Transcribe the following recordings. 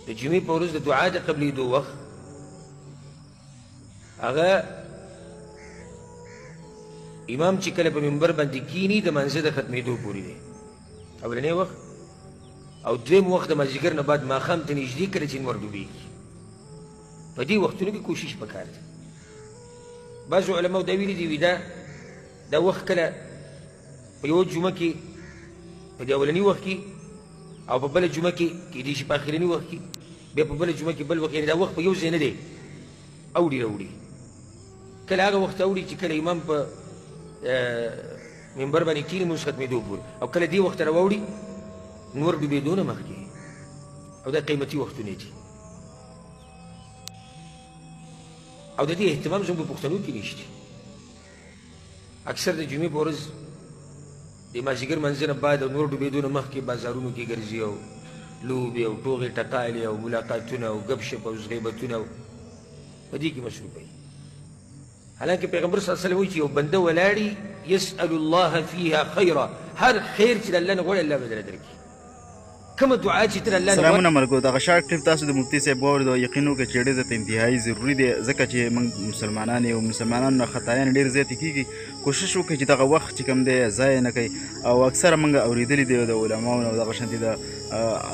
د جمعې په ورځ د دعا د قبلېدو وخت هغه امام چې کله په منبر باندې کینی د مانځه د ختمېدو پورې دی اولنی وخت، او دویم وخت د مازدیګر نه بعد ماښام ته نږدې کله چې لمر ډوبېږي. په دې وختونو کې کوشش پکار دی. بعضو علماو دا ویلي دي وي دا وخت کله په یوه جمعه کې په دې اولني وخت کې او په بله جمعه کې کېدای شي په اخرني وخت کې، بیا په بله جمعه کې بل وخت، یعنې دا وخت په یو ځای نه دی، اوړي راوړي. کله هغه وخت اوړي چې کله امام په منبر باندې کښېني لمونځ ختمېدو پورې، او کله دې وخت راواوړي نور ډوبېدو نه مخکې، او دا قیمتي وختونه دي. او د دې اهتمام زموږ په پښتنو کې نشته. اکثر د جمعې په ورځ د مازدیګر منځ نه بعد او نور ډوبېدو نه مخکې بازارونو کې ګرځي او لوبې او ټوغې ټکالې او ملاقاتونه او ګپ شپ او زغیبتونه او په دې کې مصروف وي. حالانکه پیغمبر صلی الله علیه وسلم وایي چې یو بنده ولاړي یسأل الله فیها خیرا، هر خیر چې د الله نه غواړي الله به درله درکړي. کومه دعا چې تر الله نه سلامونه ملګرو، دغه شارټ کلیپ تاسو د مفتي صاحب واورېدو. یقین وکړئ چې ډېر زیات انتهایی ضروري دی، ځکه چې موږ مسلمانان یو، مسلمانانو نه خطایان ډېر زیاتې کېږي. کوشش وکړئ چې دغه وخت چې کوم دی ضایع نه کړئ. او اکثره موږ اورېدلي دي د علماو نه او دغه شانتې د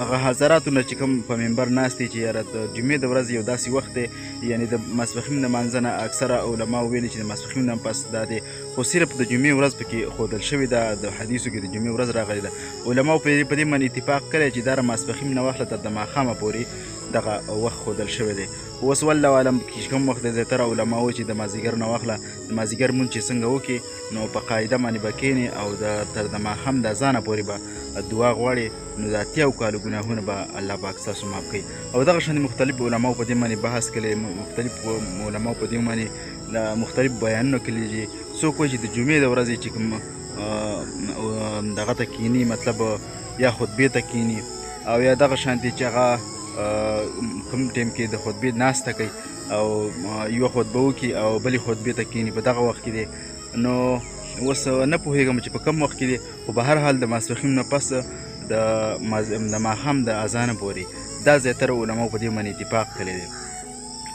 هغه حضراتو نه چې کوم په منبر ناست دي چې یاره د جمعې د ورځې یو داسې وخت دی، یعنې د ماسپښین د لمانځه نه اکثره علماو ویلي چې د ماسپښین نه پس دا دی، خو صرف د جمعې ورځ پکې ښودل شوې ده. د حدیثو کې د جمعې ورځ راغلې ده. علماو په دې باندې اتفاق کړی چې دا د ماسپښین نه واخله تر د ماښامه پورې دغه وخت ښودل شوی دی. اوس والله عالم چې کوم وخت دی، زیاتره علما وایي چې د مازدیګر نه واخله د مازدیګر مونځ چې څنګه وکړي نو په قاعده باندې به کښېنې او د تر د ماښام د اذانه پورې به دعا غواړي، نو د 80 کالو ګناهونه به الله پاک ستاسو معاف کوي. او دغه شان مختلف علماو په دې باندې بحث کړی، مختلف علماو په دې باندې مختلف بیانونه کړي چې څوک وایي چې د جمعې د ورځې چې کوم دغه ته کینی، مطلب یا خطبې ته کینی او یا دغه شانتې چې هغه کوم ټیم کې د خطبې ناسته کوي او یوه خطبه وکړي او بلې خطبې ته کینی په دغه وخت کې دی. نو اوس نه پوهېږم چې په کوم وخت کې دی، خو به هر حال د ماسپښین نه پس د ماښام د اذانه پورې دا زیاتره علماو په دې باندې اتفاق کړی دی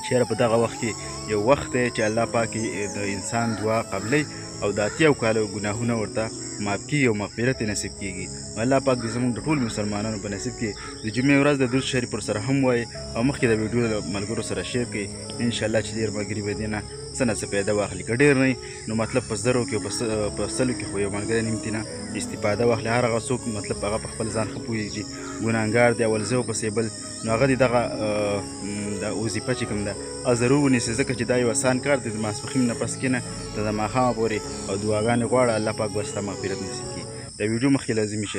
چې یاره په دغه وخت کې یو وخت دی چې الله پاک د انسان دعا قبلوي او د 80 کالو ګناهونه ورته معاف کېږي او مغفرت یې نصیب کېږي. الله پاک دې زموږ د ټولو مسلمانانو په نصیب کې د جمعې ورځ د درود شریف ورسره هم وایي او مخکې د ویډیو له ملګرو سره شیر کړئ. انشاءالله چې ډېر ملګري به دې نه څه نه څه پیدا واخلي، که ډېر نه نو مطلب په زرو کې او په سلو کې خو یو ملګری نیم ترې نه استفاده واخلي. هر هغه څوک مطلب هغه په خپل ځان ښه پوهېږي چې ګناهګار دی، اول زه او پسې بل، نو هغه دې دغه د وظیفه چې کوم ده هغه ضرور ونیسي، ځکه چې دا یو اسان کار دی. د ماسپښین نه پس کښېنه تر د ماښامه پورې او دعاګانې غواړه، الله پاک به ستا مغفرت نصیب کړي. د ویډیو مخکې لازمي شی